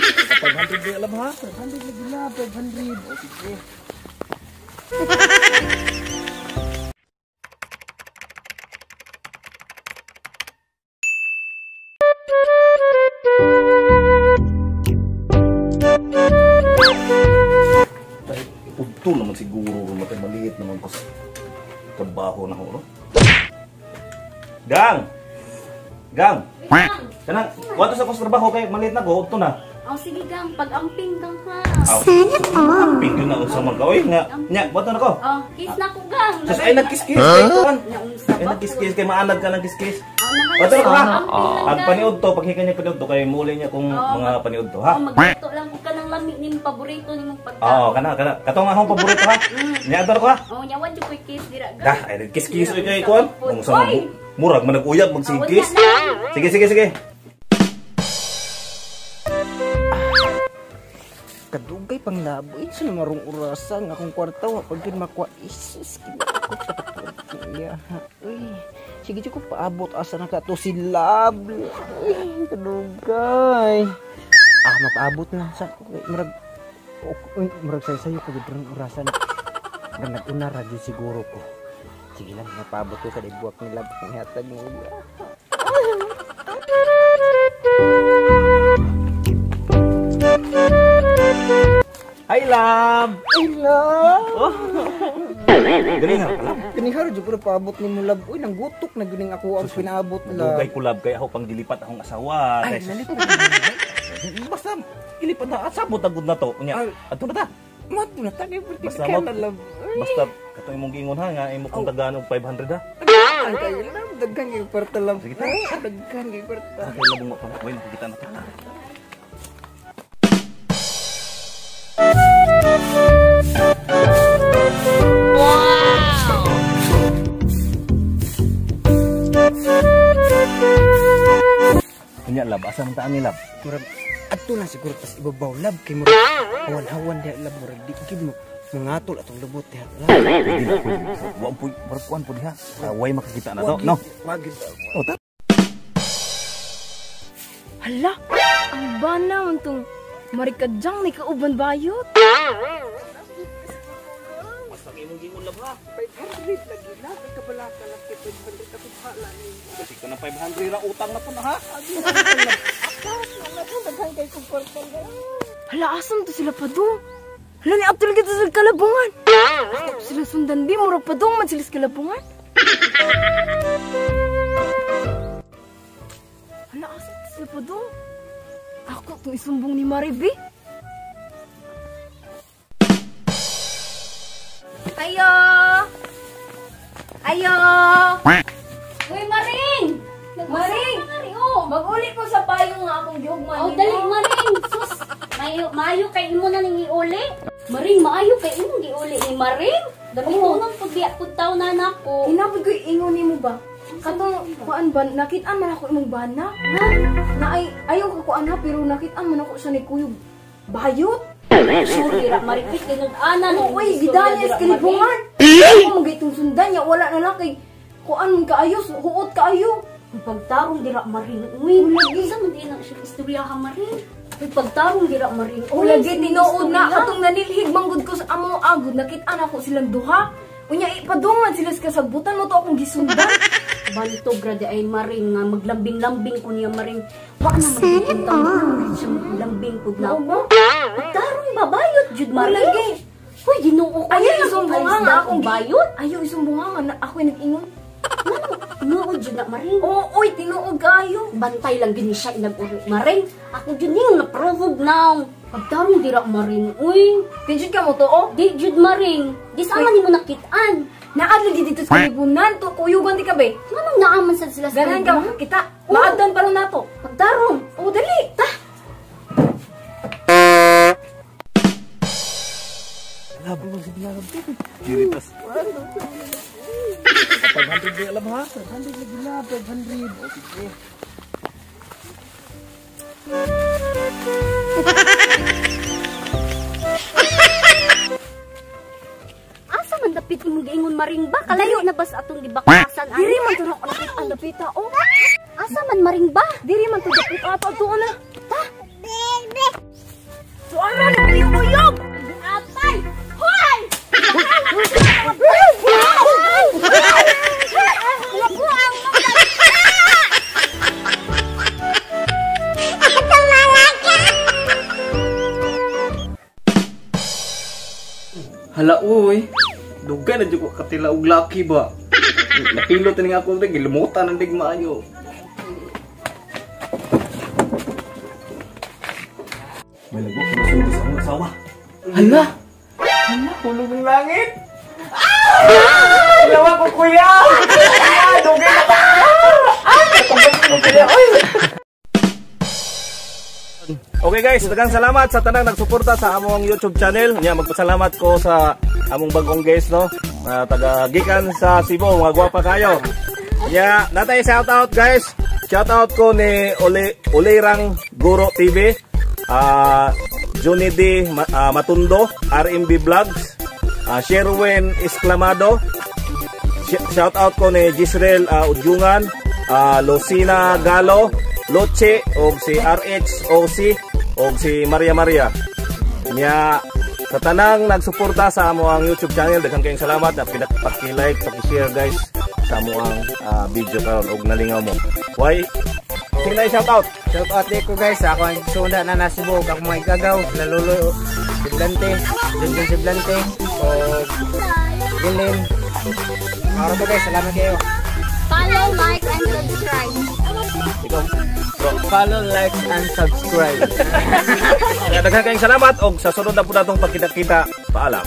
500 di alam ha? 500 lagi na, 500. O sige. Udto naman siguro matay maliit naman ko sa trabaho na ko, no? Gang! Gang! Kanang, wato sa ko sa trabaho kay maliit na ko, udto na. Oh, sige gang, pag-amping gang ha. Amping yun na unsa man ka. Oy, nga, nya, wato na ko. Oh, kiss na ko gang. Sus, ay nagkiss-kiss kay kuan. Naunsa Ay ba? nagkiss-kiss kay maanad ka ng kiss-kiss. Oh, Wato na ko ha. Amping lang Ang gang. paniud to, paghika niya paniud to kay muli niya kung mga paniud to ha. Oh, magluto lang ko ka ng lami ning paborito nimong pagkaon. Oo, kana kana. Katong akong paborito ha. Nya adto ko ha. Oh, nya wa jud koy kiss dira gang. Dah, ay nagkiss-kiss oy kay kuan. Kung sa Oy! murag man nag-uyab magsigkiss. Oh, wala na. Sige, sige, sige. Kadugay pang labo. Sa namarong orasa nga akong kwarta wa pag yun makuha. Isus, kaya. Uy, sige ko paabot asa na ka to si Lab. Uy, kadugay. Ah, mapaabot na sa murag murag sayo ko gud orasa na. Murag nag-una ra jud siguro ko. Sige lang, mapaabot ko kada buwak ni Lab kung hatag mo. Hi, Lab! Ay, Lab! Galing ha, Lab. Kaniharo jud ko paabot ni mo, Lab. Uy, nanggutok na guning ako ang pinaabot, Lab. Dugay ko, Lab, kay ako pang gilipat akong asawa. Ay, nalit na. Basta gilipat na asabot agud na to. Unya, adto na ta. Mato na tagay perti Basta ka mo na, Lab. Basta katong imong giingon ha nga imo kong tagaan og 500 ha. Ay, kayo, Lab, daghan kay kwarta, Lab. Sige ta. Daghan kay kwarta. Tara kay Lab mo pa. Uy, nakikita na ta. Wow! Unya, Lab, asa man taan ni Lab? Murag adto na siguro tas ibabaw, Lab, kay murag hawan-hawan diha, Lab, murag di gid mo mangatol atong lubot diha, Lab. Pwede na, pwede. Wa po, murag kuan po diha. Way makakita na to, no? Wag gid. Oh, ta. Hala, ang bana man tong marikadyang ni kauban bayot. Basta kay imong giingon, Lab ha. 500 lagi, Lab, ay kabalaka, Lab, kay 500 ako bahala ni. Kasi ka na 500 ra utang na po na ha. Akas na lang, daghan kay kong kwarta, Lab. Hala, asam to sila padung. Hala, ni Abdul kita sa kalabungan. Ako sila sundan di, murag padung man sila sa kalabungan. Hala, asam to sila padung. Ako itong isumbong ni Mariby. Ayo! Ayo! Uy, Maring! Maring! Oh, Mag-uli ko sa payong nga akong gihugman. oh, dali, Maring! Sus! Mayo, maayo kay imo na ning iuli. Maring, maayo kay imong giuli ni Maring. Dami ko nang pagbiya pud taw na nako. Hinapod ko ingon nimo ba? Katong kuan ba nakit-an man ako imong bana. Ha? Na ay ayaw ka kuan ha pero nakit-an man ako siya ni kuyog bayot. Sorry ra Maring, tinud-ana no. Uy, gidanya sa kalibungan. Ako mga itong sundan niya wala na lang kay kuan man kaayo, huot kaayo. Pagtarong dira Maring. Uy, lagi sa man di na siya istorya ha Maring. Uy, pagtarong dira Maring. O lagi tinuod na katong nanilhig manggod ko sa amo agod nakit-an ako silang duha. Unya ipadungan sila sa kasagbutan mo to akong gisundan. Bantog ra di ay Maring nga maglambing-lambing ko niya Maring. Wa na magintang siya maglambing pud na ako. Pagtarong babayot jud Maring. Lagi. Uy, Ginoo ko. Ayaw isumbong nga akong bayot. Ayaw isumbong nga na ako'y nag-ingon. Tinuod jud na Maring. Oo, oy, tinuod kaayo. Bantay lang gini siya inag-uri Maring. Ako jud ning na-provoke now. Pagtarong dira Maring. Uy, Tension ka mo to, oh. di jud Maring. Di sa man nimo nakit-an. Naadlo di dito sa kalibunan to, kuyugan di ka be. Nganong naaman sad sila sa Ganahan ka kalibunan? makakita. Maaddan pa lang nato. Pagtarong. Oh, dali. Ta. Lab. Kiritas. 500 di alam ha. 500 lagi, Lab, 500. O sige. Asa man dapit imong giingon Maring ba? Kalayo na ba sa atong gibakasan? Diri man to na ako nakit-an dapita, oh. Asa man Maring ba? Diri man to dapit ato ato na. Ta. Hala uy. Dugay na jud ko katila og laki ba. Napilot ni nga ako dre, gilumutan ang digmaayo. May lago ko nasulti sa akong asawa. Hala. Hala, hulog ng langit. Ah! Lawa ko kuya. Kuya, dugay na ka. Okay guys, daghang salamat sa tanang nagsuporta sa among YouTube channel. Nya magpasalamat ko sa among bagong guest no, na taga gikan sa Cebu, mga gwapa kayo. Nya, natay shout out guys. Shout out ko ni Ole Olirang Guro TV, Johnny D Matundo, RMB Vlogs, Sherwin Esclamado. Shout out ko ni Gisrel Udyungan, Lucina Galo, Loche og si RHOC og si Maria Maria. Nya sa tanang nagsuporta sa among YouTube channel, daghang kayong salamat na paki-like, paki-share guys sa among video karon og nalingaw mo. Why? Sing na shout out. Shout out ko guys sa akong sunda na nasibog, akong mga igagaw, Lalulo Siblante, Junjun Siblante, o Gilin. Maro to guys, salamat kayo. Follow, like, and subscribe. Ikaw. Bro. Follow, like, and subscribe. Daghang kayong salamat og sa sunod na po natong pagkita-kita. Paalam.